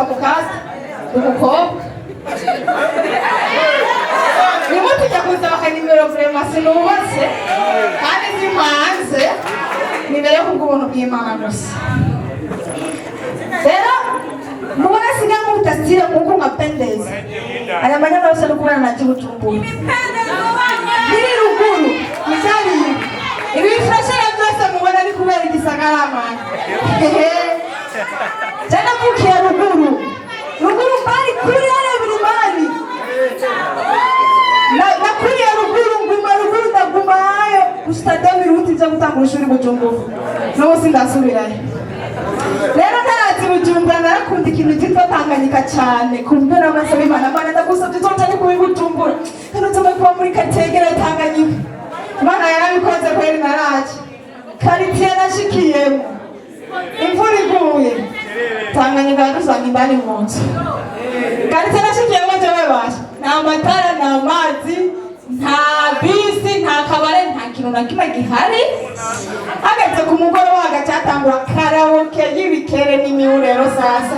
Nitwa Mukasa, umukobwa. Nimutijya kunsaba akanimero, vraiment sinubatse kandi simpanze, nibere kubw'ubuntu bw'Imana gusa. Rero mubona sigamuta style kuko nkapendeza aya manyama yose no kubana na Bujumbura biri ruguru nibyari ibi bifashara byose mubona ni kubera igisagara mani. Je navukiye ruguru, ruguru mbari kuri hariya milimani. Nakuriye ruguru, nguma ruguru, ndagumayo gushika 2008 nja gutangura ishuri Bujumbura, n'ubu sindasubirayo. Rero ntarazi Bujumbura, narakunda ikintu cyitwa Tanganyika cyane, ku buryo n'amasaba Imana: "Mana, ndagusabye uzonjane kuba i Bujumbura kandi uzobe kuba muri quartier yegereye Tanganyika." Imana yarabikoze kweri, naraje. Quartier nashikiyemo, imvura iguye Tanganyika yadusanga indani mu nzu. Quartier nashikiyemo jewe basha, nta matara, nta mazi, nta bisi, nta kabare, nta kintu na kimwe gihari. Hageze ku mugoroba hagacatangura karaoke y'ibikere n'imibu. Rero sasa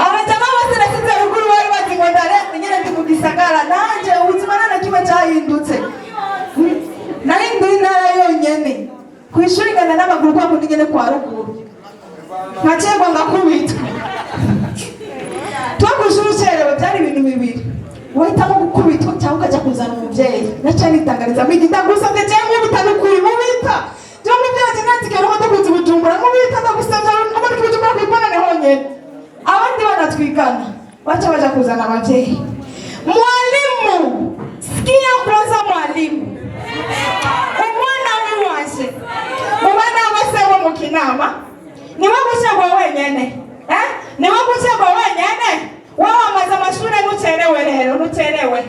abajama bose nasize ruguru bari bazi ngo ndare nyene ndi mu gisagara. Nanje ubuzima nta na kimwe cyahindutse, nahinduye intara yonyene. Ku ishuri ngana n'amaguru kwa kundi nyene kwa ruguru, nkacerwa ngakubitwa. Tuba ku ishuri ucerewe byari ibintu bibiri: wahitamo gukubitwa cyangwa ukajya kuzana umubyeyi. Naca nitangariza mwiga: "Ndagusabye, jewe nkubita n'ukuri, nkubita jewe umubyeyi ati natike roho ndakuzi Bujumbura, nkubita ndagusabye, abandi Bujumbura kwibonane honyene." Abandi bana twigana baca baja kuzana ababyeyi. "Mwalimu, sikia kwanza mwalimu, umwana wiwanje mu bana bose bo mu Kinama niwe gucegwa wenyene, eh? Niwe gucegwa wenyene. Wewe wamaze amashuri ntucerewe, rero ntucerewe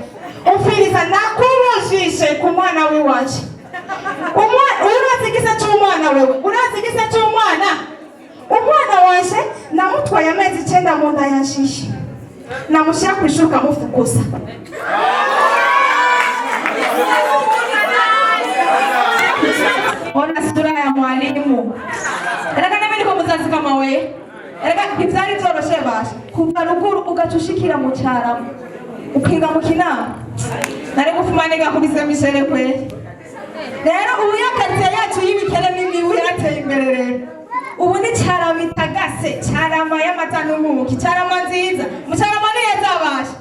umviriza, nakubujije ku mwana wiwanje. Urazi igise c'umwana? Wewe urazi igise c'umwana? Umwana wanje namutwaye amezi 9 mu nda yanshishe, namushyira ku ishuri ukamufukuza." Ona sura ya mwalimu. Erega nami niko muzazi kama we. Erega ntivyari vyoroshe basha kuva ruguru ugaca ushikira mu Carama, ukiga mu Kinama. Nari gufuma niga kuri semishere kweli. Rero ubu iyo quartier yacu y'ibikere n'imibu yarateye imbere. Rero ubu ni Carama itagase, Carama y'amata n'ubuki, Carama nziza. Mu Carama ni heza basha,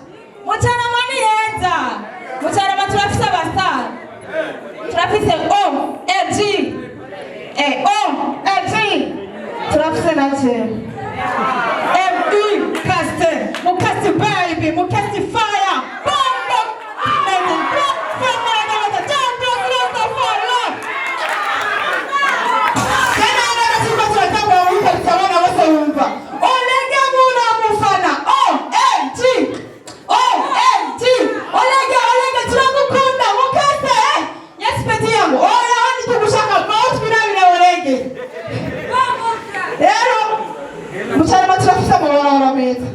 mu Carama ni heza. Mu Carama turafise abastar, turafise O L G E O L G, turafise na J M U Cast Mukasti baby, Mukasti fire bombo. Turiko turatangura muri quartier, abana bose bumva Olege muramufana O L G O L G, Olege, Olege, turagukunda Mukase, eh? Yes, petit yangu, oya ntitugushaka vaho twirabire Olege. Rero mu Carama turafise amabarabara meza,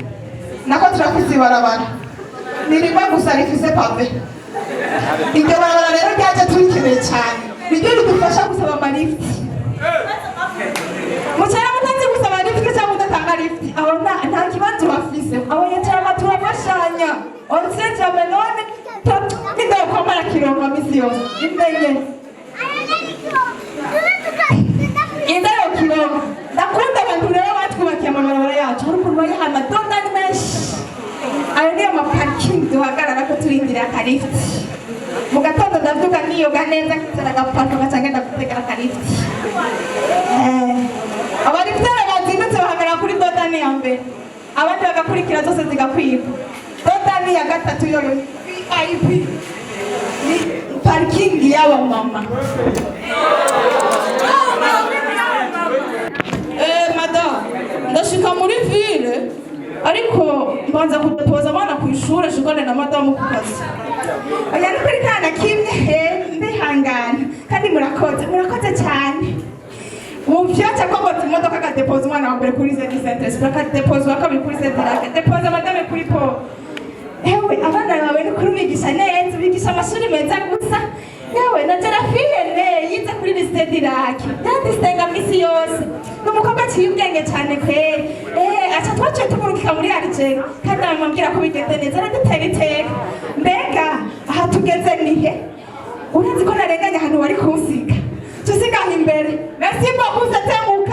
nako turafise ibarabara ni rimwe gusa rifise pavé. Iryo barabara rero ryaje turikeneye cyane, niryo ridufasha gusaba amalifuti. Mu Carama utazi gusaba lifuti cyangwa udatanga lifuti, aho nta kibanza uhafise. Abanyacarama turafashanya, onsejame none nindakwamara kironka misi yose indenye inda yo kironka. Ndakunda abantu rero batwubakiye amabarabara yacu, hari ukuntu bayiha amadodani menshi. Ayo niyo maparikingi duhagarara ko turindira akalifuti. Mu gatondo ndavyuka niyoga neza, nkicara agapano, ngaca ngenda gutegera akalifuti. Abalifuteri bazindutse bahagarara kuri dodani ya mbere, abandi bagakurikira, zose zigakwirwa. Dodani ya gatatu yoyo ni VIP, ni parikingi y'abamama. Madam, ndashika muri ville, ariko mbanza kudepoza abana ku ishure, shikane na madamu ku kazi. Oya, ni kuri kana kimwe he, ndihangana kandi murakoze, murakoze cyane. Mu vyaca ko imodoka, akadepoza umwana wa mbere kuri Zedi Saint Esprit, akadepoza uwa kabiri kuri Sedirake, akadepoza madame kuri Paul. Ewe, abana bawe ni kuri ubigisha neza, ubigisha amashuri meza gusa. Yewe, na Jerafine yize kuri Kuri lycée du Lac yadisenga misi yose. Ni umukobwa aciye ubwenge cyane kweri. Aca twaciye tumurungika muri Algeria, kandi amambwira ko bigende neza, aradutera iteka. Mbega aha tugeze nihe? Urazi ko narenganye ahantu wari kunsiga, tusigaho imbere. Merci beaucoup, c'était mon